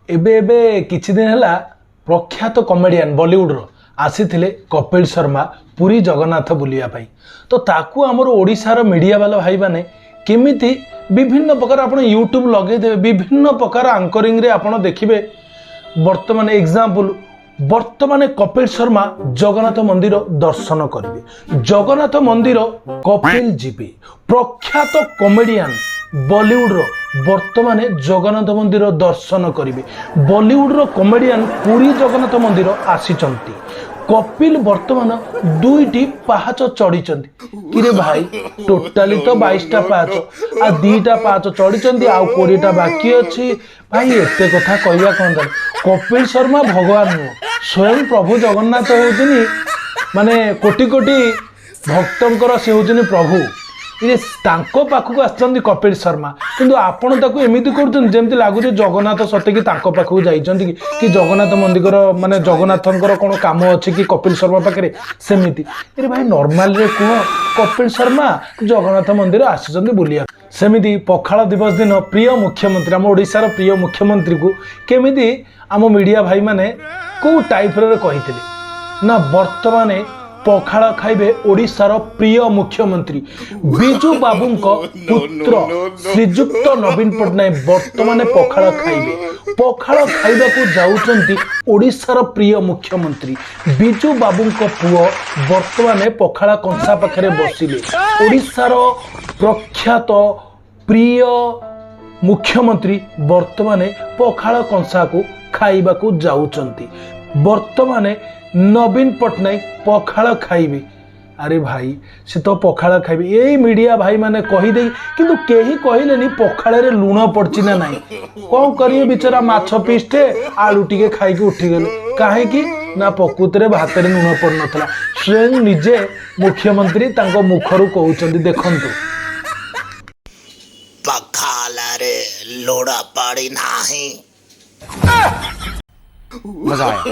ଏବେ ଏବେ କିଛି ଦିନ ହେଲା ପ୍ରଖ୍ୟାତ କମେଡ଼ିଆନ୍ ବଲିଉଡ଼ର ଆସିଥିଲେ କପିଲ ଶର୍ମା ପୁରୀ ଜଗନ୍ନାଥ ବୁଲିବା ପାଇଁ। ତ ତାକୁ ଆମର ଓଡ଼ିଶାର ମିଡ଼ିଆ ବାଲା ଭାଇମାନେ କେମିତି ବିଭିନ୍ନ ପ୍ରକାର, ଆପଣ ୟୁଟ୍ୟୁବ୍ ଲଗେଇଦେବେ, ବିଭିନ୍ନ ପ୍ରକାର ଆଙ୍କରିଂରେ ଆପଣ ଦେଖିବେ। ବର୍ତ୍ତମାନ ଏକ୍ଜାମ୍ପଲ୍, ବର୍ତ୍ତମାନ କପିଲ ଶର୍ମା ଜଗନ୍ନାଥ ମନ୍ଦିର ଦର୍ଶନ କରିବେ, ଜଗନ୍ନାଥ ମନ୍ଦିର କପିଲ ଯିବେ, ପ୍ରଖ୍ୟାତ କମେଡ଼ିଆନ୍ ବଲିଉଡ଼ର ବର୍ତ୍ତମାନ ଜଗନ୍ନାଥ ମନ୍ଦିର ଦର୍ଶନ କରିବେ, ବଲିଉଡ଼ର କମେଡ଼ିଆନ୍ ପୁରୀ ଜଗନ୍ନାଥ ମନ୍ଦିର ଆସିଛନ୍ତି, କପିଲ ବର୍ତ୍ତମାନ ଦୁଇଟି ପାହାଚ ଚଢ଼ିଛନ୍ତି। କିରେ ଭାଇ, ଟୋଟାଲି ତ 22ଟା ପାହାଚ, ଆଉ 2ଟା ପାହାଚ ଚଢ଼ିଛନ୍ତି, ଆଉ 20ଟା ବାକି ଅଛି। ଭାଇ, ଏତେ କଥା କହିବା କ'ଣ ଦରକାର? କପିଲ ଶର୍ମା ଭଗବାନ ନୁହଁ, ସ୍ୱୟଂ ପ୍ରଭୁ ଜଗନ୍ନାଥ ହେଉଛନ୍ତି, ମାନେ କୋଟି କୋଟି ଭକ୍ତଙ୍କର ସେ ହେଉଛନ୍ତି ପ୍ରଭୁ। ଇଏ ତାଙ୍କ ପାଖକୁ ଆସିଛନ୍ତି କପିଲ ଶର୍ମା, କିନ୍ତୁ ଆପଣ ତାକୁ ଏମିତି କରୁଛନ୍ତି ଯେମିତି ଲାଗୁଛି ଜଗନ୍ନାଥ ସତେ କି ତାଙ୍କ ପାଖକୁ ଯାଇଛନ୍ତି କି ଜଗନ୍ନାଥ ମନ୍ଦିର, ମାନେ ଜଗନ୍ନାଥଙ୍କର କ'ଣ କାମ ଅଛି କି କପିଲ ଶର୍ମା ପାଖରେ ସେମିତି। ଆରେ ଭାଇ, ନର୍ମାଲରେ କୁହ, କପିଲ ଶର୍ମା ଜଗନ୍ନାଥ ମନ୍ଦିର ଆସିଛନ୍ତି ବୁଲିବା। ସେମିତି ପଖାଳ ଦିବସ ଦିନ ପ୍ରିୟ ମୁଖ୍ୟମନ୍ତ୍ରୀ, ଆମ ଓଡ଼ିଶାର ପ୍ରିୟ ମୁଖ୍ୟମନ୍ତ୍ରୀକୁ କେମିତି ଆମ ମିଡ଼ିଆ ଭାଇମାନେ କେଉଁ ଟାଇପ୍ର କହିଥିଲେ ନା, ବର୍ତ୍ତମାନ ପଖାଳ ଖାଇବେ ଓଡ଼ିଶାର ପ୍ରିୟ ମୁଖ୍ୟମନ୍ତ୍ରୀ ବିଜୁ ବାବୁଙ୍କ ପୁତ୍ର ଶ୍ରୀଯୁକ୍ତ ନବୀନ ପଟ୍ଟନାୟକ, ବର୍ତ୍ତମାନ ପଖାଳ ଖାଇବେ, ପଖାଳ ଖାଇବାକୁ ଯାଉଛନ୍ତି ଓଡ଼ିଶାର ପ୍ରିୟ ମୁଖ୍ୟମନ୍ତ୍ରୀ ବିଜୁ ବାବୁଙ୍କ ପୁଅ, ବର୍ତ୍ତମାନ ପଖାଳ କଂସା ପାଖରେ ବସିଲେ, ଓଡ଼ିଶାର ପ୍ରଖ୍ୟାତ ପ୍ରିୟ ମୁଖ୍ୟମନ୍ତ୍ରୀ ବର୍ତ୍ତମାନ ପଖାଳ କଂସାକୁ ଖାଇବାକୁ ଯାଉଛନ୍ତି, ବର୍ତ୍ତମାନ ନବୀନ ପଟ୍ଟନାୟକ ପଖାଳ ଖାଇବେ। ଆରେ ଭାଇ, ସେ ତ ପଖାଳ ଖାଇବେ ଏଇ ମିଡ଼ିଆ ଭାଇମାନେ କହିଦେଇ, କିନ୍ତୁ କେହି କହିଲେନି ପଖାଳରେ ଲୁଣ ପଡ଼ିଛି ନା ନାହିଁ। କ'ଣ କରିବେ ବିଚରା, ମାଛ ପିସ୍ଟେ ଆଳୁ ଟିକେ ଖାଇକି ଉଠିଗଲେ। କାହିଁକି ନା ପ୍ରକୃତରେ ଭାତରେ ଲୁଣ ପଡ଼ିନଥିଲା। ସ୍ୱୟଂ ନିଜେ ମୁଖ୍ୟମନ୍ତ୍ରୀ ତାଙ୍କ ମୁଖରୁ କହୁଛନ୍ତି, ଦେଖନ୍ତୁ। ପଖାଳରେ ଲୁଣ ପଡ଼ି ନାହିଁ। मजा आया।